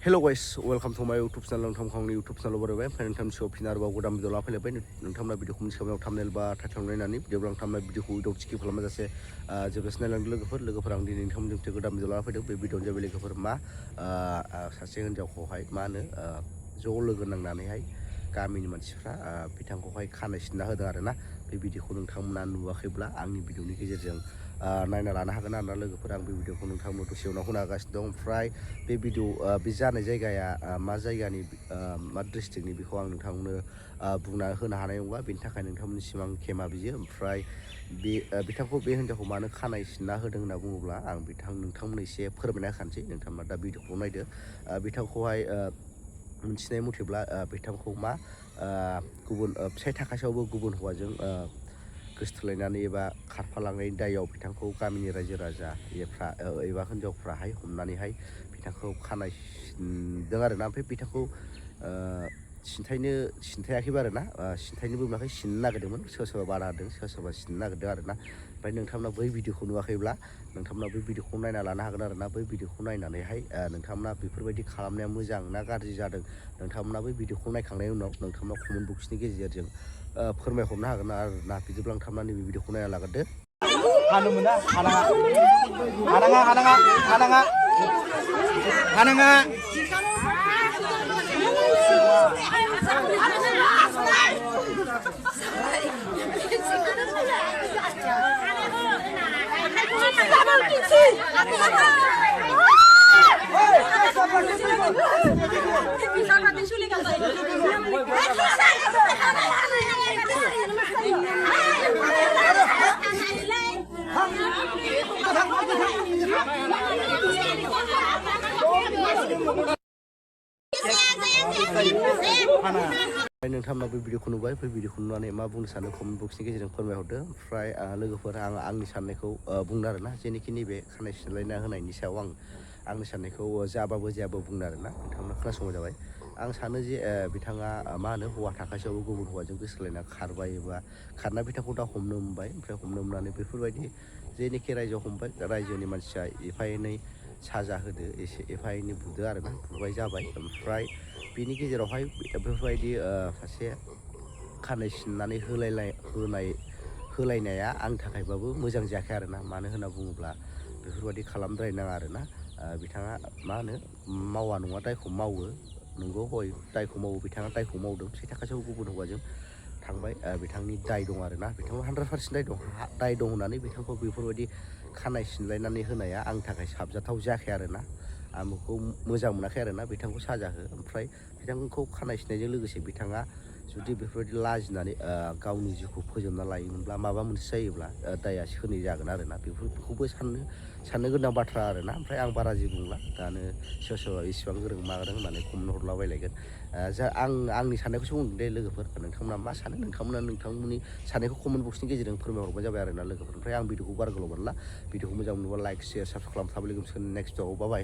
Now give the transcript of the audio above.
Hello guys, welcome to my YouTube channel. नोंथांनि YouTube channel बरायबाय ओमफ्राय नोंथांनि फिन आरोबाव गोदान भिडिअ लाफैलायबाय नोंथांमोना भिडिअखौ मोनथिखाबाय थाम्बनेल बा टाइटल नायनानै भिडिअ नोंथांमोना भिडिअखौ उइदाउट स्किप खालामाजासे जोबजासिम नायलांदों लोगोफोर आं दिनै नोंथांमोनजों गोदान भिडिअ लाना फैदों बे भिडिअआनो जाबाय लोगोफोर मा सासे हिन्जावखौहाय मा होनो ज' लोगो नांनानैहाय गामिनि मानसिफ्रा बिथांखौहाय खानाय सिनना होदों आरोना बे भिडिअखौ नोंथांमोना नुवाखैब्ला आंनि भिडिअनि गेजेरजों नायना लानो हागोन आरोना लोगोफोर आं बे भिडिअखौ नोंथांमोन दसे उनाव होनो हागासिनो दं ओमफ्राय बे भिडिअ बे जानाय जायगाया मा जायगानि मा डिस्ट्रिक्टनि बेखौ आं नोंथांमोननो बुंना होनो हानाय नंला बेनि थाखाय नोंथांमोननिसिम आं खेमा बियो ओमफ्राय बिथांखौ बे हिन्जावखौ मानो खानाय सिनना होदों होनना बुङोब्ला आं नोंथांमोननो एसे फोरमायना होखानोसै नोंथांमोना दा भिडिअखौ नायदो बिथांखौहाय मिथिनाय मथेब्ला बिथांखौ मा गुबुन फिसाइ थाखासेयावबो गुबुन हौवाजों गोसथोलायनानै एबा खारफालांनायनि दायाव बिथांखौ गामिनि रायजो राजा एबा हिन्जावफ्राहाय हमनानैहाय बिथांखौ खानाय सिनदों आरोना ओमफ्राय बिथांखौ सिनथायाखैबो आरोना सिनथायनोबो मोनाखै सिननो नागिरदोंमोन सोरबा बादा होदों सोरबा सिननो नागिरदों आरोना ओमफ्राय नोंथांमोना बै भिडिअखौ नुवाखैब्ला नोंथांमोना बै भिडिअखौ नायना लानो हागोन आरोना बै भिडिअखौ नायनानैहाय नोंथांमोना बेफोरबायदि खालामनाया मोजां ना गाज्रि जादों नोंथांमोना बै भिडिअखौ नायखांनायनि उनाव नोंथांमोना कमेन्ट बक्सनि गेजेरजों फोरमायहरनो हागोन आरोना बिदिब्ला नोंथांमोना नैबे भिडिअखौ नायना लाग्रोदो हानो मोना हानाङा नोंथांमोना बे भिडिअखौ नुबाय बे भिडिअखौ नुनानै मा बुंनो सानो कमेन्ट बक्सनि गेजेरजों फोरमायहरदो ओमफ्राय लोगोफोर आं आंनि साननायखौ बुंनो आरोना जेनोखि नैबे खानाय सिनलायना होनायनि सायाव आंनि साननायखौ जाबाबो जायाबो बुंनो आरोना नोंथांमोना खोनासंबाय जाबाय आं सानो जे बिथाङा मा होनो हौवा थाखासेयावबो गुबुन हौवाजों गोसोलायना खारबाय एबा खारना बिथांखौ दा हमनो मोनबाय ओमफ्राय हमनो मोननानै बेफोरबायदि जेनोखि रायजोआव हमबाय रायजोनि मानसिया एफा एनै साजा होदो एफा एनै बुदो आरोना बुबाय जाबाय ओमफ्राय बिनि गेजेरावहाय बेफोरबायदि सासे खानाय सिननानै होलायनाया आंनि थाखायबाबो मोजां जायाखै आरोना मानो होनना बुङोब्ला बेफोरबायदि खालामद्रायनाङा आरोना बिथाङा मा होनो मावा नङा दायखौ मावो नंगौ हय दायखौ मावो बिथाङा दायखौ मावदों फिसाइ थाखासेयाव गुबुन हौवाजों थांबाय बिथांनि दाय दं आरोना बिथाङा 100% दाय दं होननानै बिथांखौ बेफोरबायदि खानाय सिनलायनानै होनाया आंनि थाखाय साबजाथाव जायाखै आरोना आं बेखौ मोजां मोनाखै आरोना बिथांखौ साजा हो ओमफ्राय बिथांखौ खानाय सिननायजों लोगोसे बिथाङा जुदि बेफोरबायदि लाजिनानै गावनि जिउखौ फोजोबना लायोमोनब्ला माबा मोनसे जायोब्ला दाया सोरनि जागोन आरोना बेफोरखौबो साननो गोनां बाथ्रा आरोना ओमफ्राय आं बारा जेबो बुंला दानो सोरबा इसिबां गोरों मारों होननानै कमेन्ट हरलाबायलायगोन आंनि साननायखौसो बुंदों दे लोगोफोर नोंथांमोना मा सानो नोंथांमोननि साननायखौ कमेन्ट बक्सनि गेजेरजों फोरमायहरबानो जाबाय आरोना लोगोफोर ओमफ्राय आं भिडिअखौ बारा गोलाव मोनला भिडिअखौ मोजां मोनोबा लाइक शेयार साबसक्राइब खालाम थाबै लोगो मोनसिगोन नेक्स्ट भिडिअआव बाय